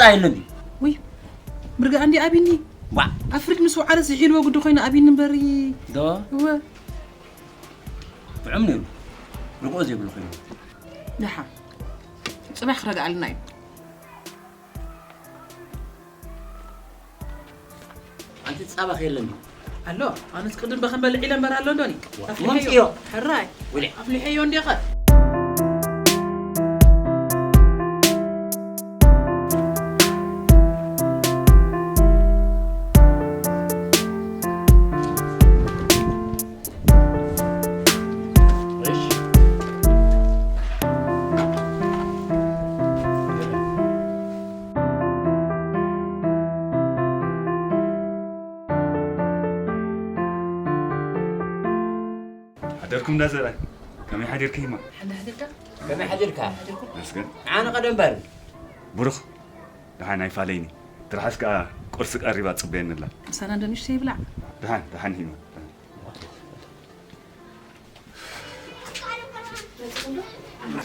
ላ የለን ድዩ? ውይ፣ ብርግኣ እንዲ ኣቢኒ። ዋ። ኣፍሪክ ምስ ወዓለ ዝሒልዎ ጉዲ ኮይኑ ኣቢኒ እምበር። ዶ? እወ። ጥዑም ነይሩ። ርግኦ ዘይብሉ ኮይኑ። ደሓ። ጽባሕ ክረግኣልና እዩ። ኣንቲ ጻባ ከየለን። ኣሎ፣ ኣነስ ቅድም በኸም በልዕ ኢለ እምበር ኣሎ እንዶኒ። ዋ፣ ኣፍልሐዮ። መምጽዮ። ሕራይ። ውልዕ። ኣፍልሐዮ እንዲኻ። እሺ። ሓደርኩም እንዳ ዘርኣይ። ከመይ ሓዲርካ ይማ? ሓንዳ ሓዲርካ? ከመይ ሓዲርካ? ሓዲርኩም? መስገን። ንዓና ቀደም በር። ብሩኽ። ደሓን ኣይፋለይኒ። ትርሓስ ከኣ ቁርሲ ቀሪባ ጽበየኒ ኣላ። ምሳና እንዶ ንእሽተይ ይብላዕ። ደሓን፣ ደሓን ሂማ።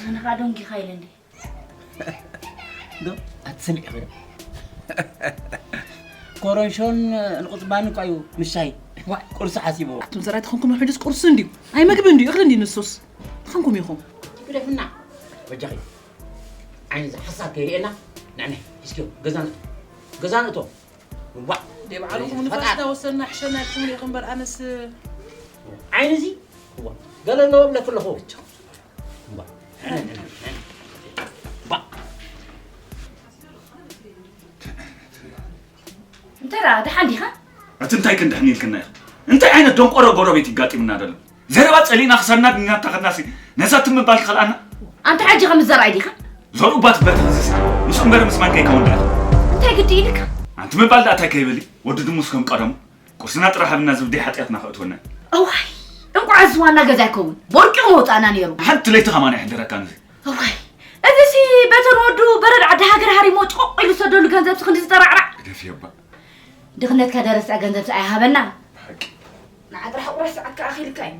ኣነ ኸኣ ደንጊኻ ኢለ እንዴ? ዶ ኣትሰሚዕ ኸ? ኮረንሾን ንቁጽባን እኳ እዩ ምሻይ። ዋ። ቁርሲ ሓሲብዎ። ኣቱም ዘራይ ተኾንኩም ሕጅስ ቁርሲ እንድዩ። ኣይ መግቢ እንድዩ፣ እኽሊ እንድዩ ንሱስ። ተኾንኩም ኢኹም። ግደፍና። በጃኺ። ዓይኒ ዝሓሳብ ከይርእየና። ንዕነ፣ እስኪ ገዛ ንእቶ። ገዛ ንእቶ። ዋ። ደይ ባዕልኹም ፈጣሪ። ንፋስና ወሰንና ሕሸና ኢልኩም ኢኹም እምበር ኣነስ ዓይኒ እዚ። ዋ። ገለ ኣለዎ ብለክ ኣለኹ። ዋ። ዋ። እንታይ ደኣ፣ ደሓን ዲኻ? እቲ እንታይ ክንድሕን ኢልክና ኢኻ? እንታይ ዓይነት ደንቆሮ ጎረቤት ይጋጢምና ዘሎ? ዘረባ ጸሊእና ክሰናድ እናተኸድናሲ ነዛ ትምባል ትኸልኣና? ኣንታ ሕጂ ከም ዘርኣይ ዲኻ? ዘርኡ ባት በትኽዝስ ምስ እምበር ምስ ማን ከይከውን ደኣ? እንታይ ግዲ ኢልካ? ኣንቲ ምባል ደኣ እንታይ ከይብል እዩ? ወዲ ድሙስ ከም ቀደሙ ቁርስና ጥራሕ ሃብና ዝብል ደይ ሓጢኣትና ከእትወና እዩ። እዋይ፣ እንቋዕ እዚ ዋና ገዛ ይከውን። ቦርቂቑ መውጻእና ነይሩ። ሓንቲ ለይቲ ከማን ኣይሕደረካን እዚ። እዋይ፣ እዚሲ በተን ወዱ በረድ ዓዲ ሃገር ሃሪሞ ጭቆቕ ኢሉ ዝሰደሉ ገንዘብሲ ክንዲ ዝጠራዕራዕ። ግደፍ የባ። ድኽነትካ ደረስኣ ገንዘብሲ ኣይሃበና። ብሓቂ። ንዓ ጥራሕ ቁራሽ ሰዓት ከኣ ኣኺልካ እዩ።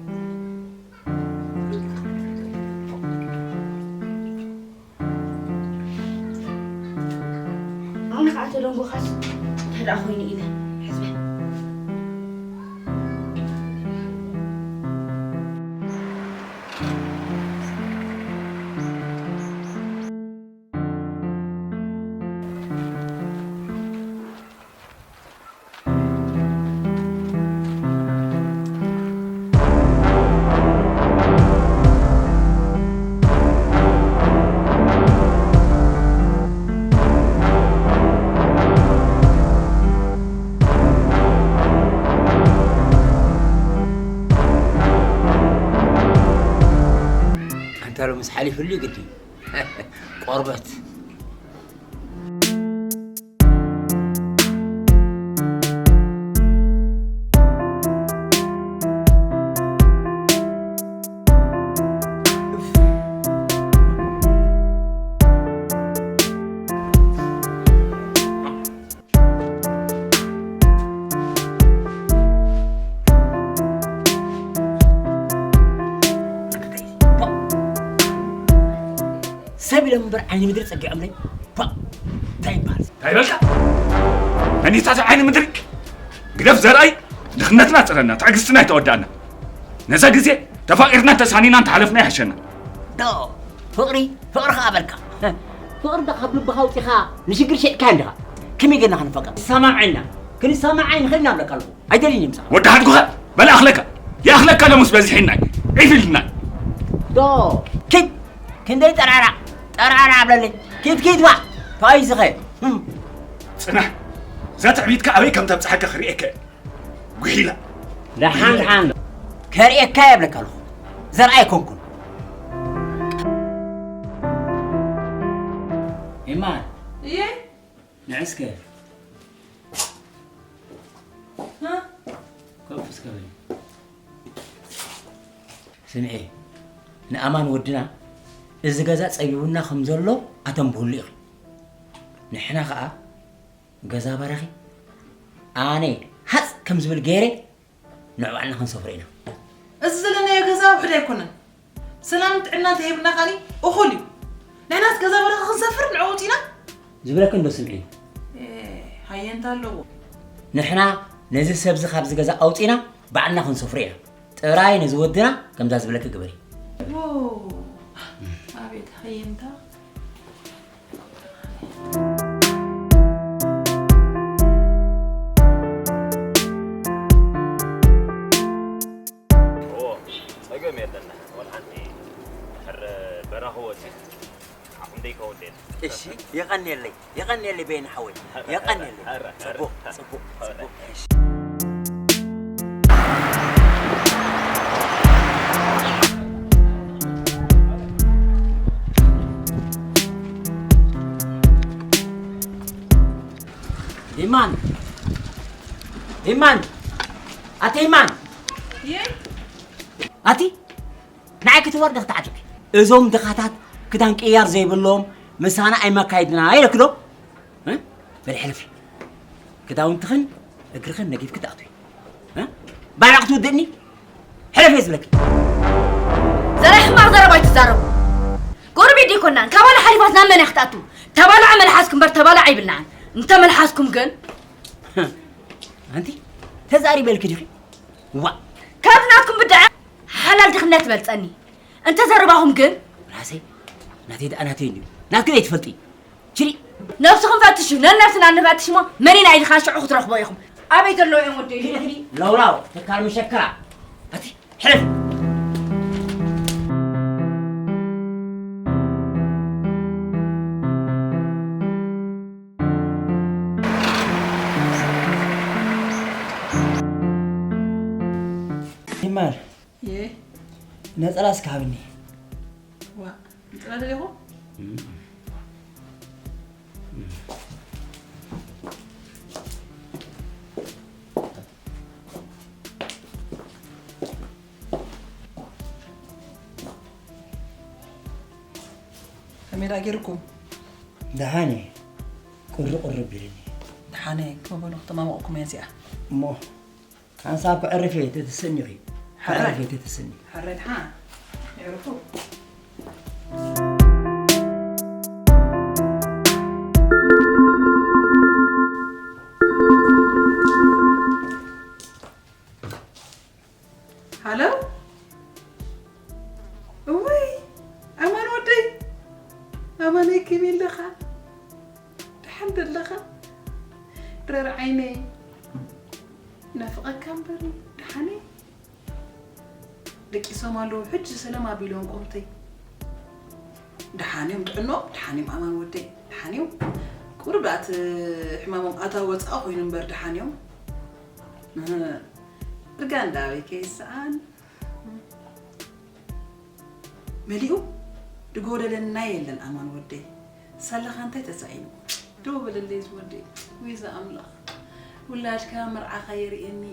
ኣነ ኸዓ ተደንጎኻስ እንታይ ደኣ ኮይኑ ኢለ ሕዝበ። ኣንታ ሎምስ ሓሊፉሉ ግዲ። ቆርበት። ሰብ ኢሎም እምበር ዓይኒ ምድሪ ጸጊዖምለይ። ባ፣ እንታይ ይበሃል? እንታይ በልካ? መኒታት ዓይኒ ምድሪ? ግደፍ ዘርኣይ፣ ድኽነትና ጽረና፣ ትዕግስትና ኣይተወዳእና። ነዛ ግዜ ተፋቒርና ተሳኒና እንተሓለፍና ይሕሸና። ዶ፣ ፍቕሪ፣ ፍቕሪ ኸኣ በልካ። ፍቕሪ ዶ ካብ ልብኻ ኣውጺኻ ንሽግር ሸጥካዮ እንዲኻ? ከመይ ጌርና ክንፋቐር? ይሰማማዕና። ክንሰማማዕ ንኽእል ኢና እብለካ ኣለኹ። ኣይደልይን እየ ምሳኻ። ወዲ ሓድጉኸ በል ኣኽለካ። ይኣኽለካ ሎምስ በዚሕና እዩ። ዒፍ ኢልና። ዶ፣ ኪድ። ክንደይ ጠራራ፣ ጠራራ ኣብለለይ። ኪድ፣ ኪድ፣ ዋ። ታይ ዝኸ? ህም። ጽናሕ። እዛ ትዕቢትካ ኣበይ ከም ተብጽሓካ ክርእየካ እየ። ጉሒላ። ደሓን፣ ደሓን። ከርእየካ እየ እብለካ ኣለኹ። ዘርኣይ ኣይኮንኩን። ኤማ። እየ። ንዕስከ። ሃ? ኮፍ እስከ በሊ። ስምዒ፣ ንኣማን ወድና እዚ ገዛ ጸቢቡና ከም ዘሎ ኣተንብህሉ ኢኺ። ንሕና ኸኣ ገዛ ባራኺ ኣነ ሃጽ ከም ዝብል ገይረ ንዕኡ ባዕልና ክንሰፍሮ ኢና። እዚ ዘለናዮ ገዛ ውሑድ ኣይኮነን። ሰላምን ጥዕናን እንተሂብና ኸኣኒ እኹል እዩ። ንሕናስ ገዛ በረኻ ክንሰፍር ንዕኡ ወጺና? ዝብለኪ እንዶ ስምዒ። ሃየንታ ኣለዎ። ንሕና ነዚ ሰብዚ ካብዚ ገዛ ኣውፂና ባዕልና ክንሰፍሮ ኢና። ጥራይ ነዚ ወድና ከምዛ ዝብለኪ ግበሪ። ኣቤት ሃየንታ። ጸገም የለን። ወላ ሓንቲ ድሕር በራኺ ወጺ ዓኹም ደይከውን ደል። እሺ፣ የቐንየለይ፣ የቐንየለይ በይን ሓወይ፣ የቐንየለይ። ኧረ፣ ኧረ፣ ጽቡቕ፣ ኧረ። ጽቡቕ፣ ጽቡቕ። እሺ። ይማን፣ ይማን፣ ኣቲ ይማን፣ ኣቲ ንዓይ ክትወርዲ ክትዓትኪ። እዞም ድኻታት ክዳን ቅያር ዘይብሎም ምሳና ኣይመካይድና ኢለኪ ዶ? እ? በል ሕለፊ። ክዳውንትኽን እግርኽን ነጊፍኪ ትኣትዊ። እ? ባዕላ ክትውድእኒ? ሕለፊ እየ ዝብለኪ። ዘረ ሕማቕ ዘረባ ኣይትዛረቡ። ጎረቤት ደይኮናን፣ ካባና ሓሊፋት ናብ መን እያ ክትኣቱ? ተባልዖ መልሓስኩም እምበር ተባልዖ ኣይብልናን። እንተ መልሓስኩም ግን ኣንቲ ተዛሪበልኪ ዲኺ? ዋ ካብዚ ናትኩም ብድዐ ሓላል ድኽነት ትበልፀኒ። እንተ ዘረባኹም ግን ራሰይ ናተይ ደኣ ናተይ እንድዩ። ናትኪ ዘይትፈልጢ። ችሪ ነብስኹም ፈትሹ፣ ነነብስና ንፈትሽ እሞ መን ኢና ኢልካ ሽዑ ክትረኽቦ ኢኹም። ኣበይ ዘሎ እዮም ወደይ? ኪዲ ኪዲ ለውላው ተካል መሸከራ ኣቲ ሕለፍ ይማር የ ነፀላ እስከ ሃብኒ። ዋ ነፀላ ደሊኹ ከመይ ደኣ ገይርኩም? ደሓን እየ። ቁሪ ቁሪ ቢልኒ። ደሓነ ክመበሉ ክተማመቕኩም እየ እዚኣ። እሞ ሓንሳብ ከዕርፍ እየ ተትስኒ ኢኺ። ከዕርፍ እየ ተትስኒ። ሕረ ደሓን። የዕርፉ። ሃሎ እውይ ኣማን ወደይ ኣማነይ ከመይ ኣለኻ ደሓን ደለኻ ረር ዓይነይ ናፍቐካ እምበር ደሓነይ ደቂሶም ኣለዉ ሕጂ ሰለም ኣቢሎም ቆምተይ ደሓንዮም ጥዕኖም ደሓንዮም ኣማን ወደይ ደሓንዮም ቁሩብ ደኣ እቲ ሕማሞም ኣታ ወፃእ ኮይኑ እምበር ደሓንዮም እርጋ እንዳበይ ከይሰኣን መሊኡ ድጎደለና የለን ኣማን ወደይ ሳላኻ እንታይ ተሳኢኑ ደው በለለይ ዝወደይ ወይ ዝኣምላኽ ውላድካ መርዓኻ የርእየኒ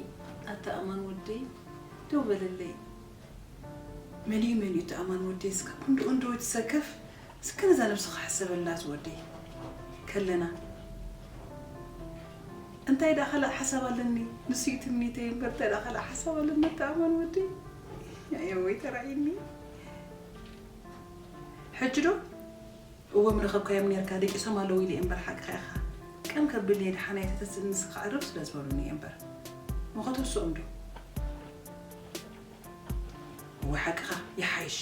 ኣታ ኣማን ወደይ ደው በለለይ መሊኡ መሊኡ እቲ ኣማን ወደይ እስካ ክንድኡ እንዶ ትሰከፍ እስከ ነዛ ነብስኻ ሕሰበላ ዝወደይ ከለና እንታይ ደኣ ካልእ ሓሳብ ኣለኒ ንሱ እዩ ትምኒተይ እምበር እንታይ ደኣ ካልእ ሓሳብ ኣለኒ ኣታ ኣማን ወደይ ኣየ ወይ ተራእይኒ ሕጂ ዶ እወ ምረኸብካዮም ኔርካ ደቂሶም ኣለዉ ኢለ እየ እምበር ሓቅኻ ኢኻ ቀም ከብልኒ እየ ደሓናይ ተተስእኒ ንስኻ ክዕርፍ ስለ ዝበሉኒ እየ እምበር እሞ ከተስኦም ዶ እወ ሓቅኻ ይሓይሽ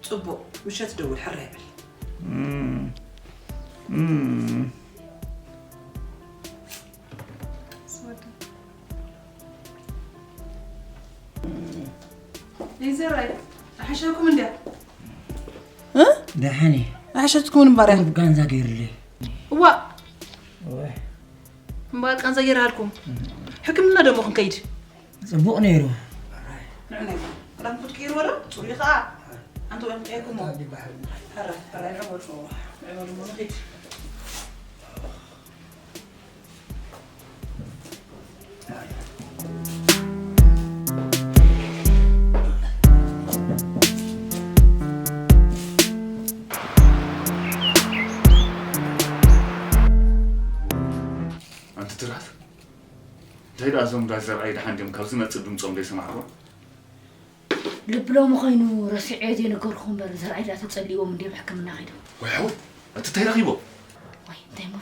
ጽቡቕ ምሸት ደውል ሕራይ በል ይዘራይ ኣሕሸኩም እንድያ ደሓን እየ ኣሕሸትኩም እምባርያ ቁሩብ ቃንዛ ገይሩለይ እዋ እምባር ቃንዛ ገይርሃልኩም ሕክምና ደሞ ክንከይድ ጽቡቕ ነይሩ ንዕነ ክዳንኩም ትቀይርዎ ዶ ጽሩይ ከዓ ኣንተ ወይም ቀይርኩሞ ሕረ ሕረ ንዕበሉ ንዕበሉ ንኺድ ኣንቲ ትርሃፍ እንታይ ደኣ እዞም ጋሽ ዘርኣይ ደሓን ድዮም ካብ ዝመጽእ ድምጾም ዘይሰማዕኩ ልብሎም ኾይኑ ረሲዐዮ ዘይነገርኩ እምበር ዘርኣይ ደኣ ተጸሊዎም እንድዮም ሕክምና ኸይዶም። ወይ ሓወይ ኣቲ እንታይ ረኺቦ? ወይ እንታይ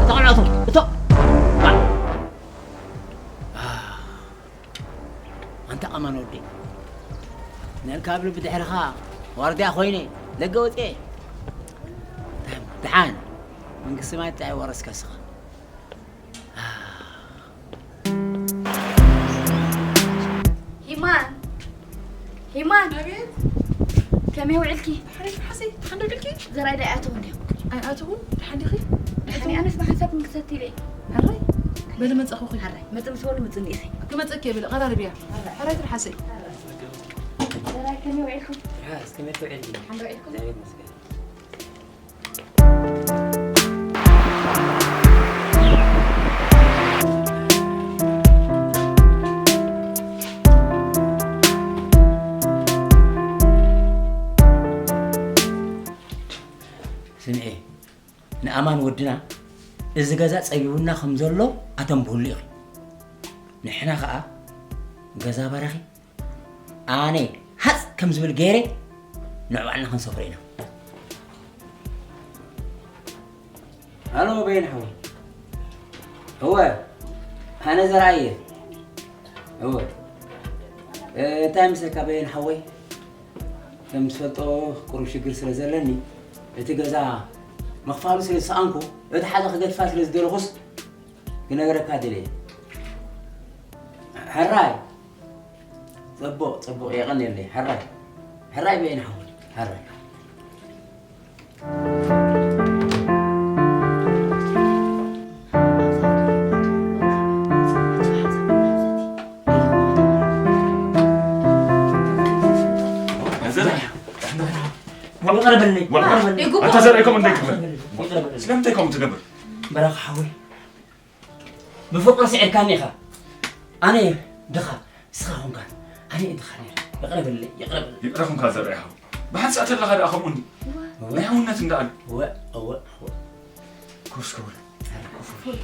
ኣታ ቆልዓ እቶ፣ እቶ። ኣንታ ኣማን ወደይ፣ ነልካ ብልቢ ድሕርኻ ዋርድያ ኮይነ ደገ ወፅየ። ደሓን መንግስቲ ማይ እንታይ ወረስካ እስኻ? ሂማን፣ ሂማን፣ ኣቤት። ከመይ ውዕልኪ? ሓሪፍ ሓሰይ፣ ተሓንዶ ድልኪ? ዘራይ ዳይ ኣተው እንዲዮ? ኣይኣተውን፣ ደሓን ዲኺ? ደሓን እየ፣ ኣነስ ብሓንሳብ ክንክሰት ኢለ እየ። ሕራይ? በሊ መጻኹኺ። ሕራይ፣ መጽእ ምስ በሉ ምጽእኒ ኢኺ። ክመጸኪ እየ በሊ፣ ቀራርብያ። ሕራይ ትርሓሰይ። ዘራይ ከመይ ውዕልኩም? ትርሓስ፣ ከመይ ትውዕሊ? ደሓን ዶ ውዕልኩም? እግዚኣብሔር ይመስገን። ኣማን ወድና፣ እዚ ገዛ ጸቢቡና ከም ዘሎ ኣተንብህሉ ኢኺ። ንሕና ኸኣ ገዛ ባራኺ ኣነ ሃጽ ከም ዝብል ገይረ ንዕባዕልና ክንሰፍሮ ኢና። ኣሎ በየን ሓወይ። እወ፣ ኣነ ዘርኣየ። እወ። እ፣ እንታይ ምስለካ በየን ሓወይ? ከም ትፈልጦ ቁሩብ ሽግር ስለ ዘለኒ፣ እቲ ገዛ ምኽፋሉ ስለ ዝሰኣንኩ፣ እቲ ሓደ ክገድፋ ስለ ዝደለኹስ ክነግረካ ደልየ። ሕራይ። ጽቡቕ፣ ጽቡቕ፣ የቐንየለይ። ሕራይ። ሕራይ በየን ሓወይ። ሕራይ። ይቕረብልኝ። ወላ-፣ ይቕረብልኝ። ኣታ ዘርኣይኩም እንደ ይግበር። ይቕረብልኝ። ስለምንታይ ከምኡ ትገብር? በራኺ ሓወይ፣ ብፍቕሪ ስዒርካኒ ኢኻ። ኣነ ድኻ፣ ንስኻ ኹንካ። ኣነ ድኻ ነይረ። ይቕረብልኝ፣ ይቕረብልኝ። ይቕረ ኹንካ ዘርኣይ ሓወይ። ብሓንሳእ ተለኻ ደኣ ከምኡ እንዲ። እወ። ናይ ሕውነት እንዳ ኣሉ። እወ፣ እወ፣ እወ። ኮፍ እስከ በል። ኧረ ኮፍ በል።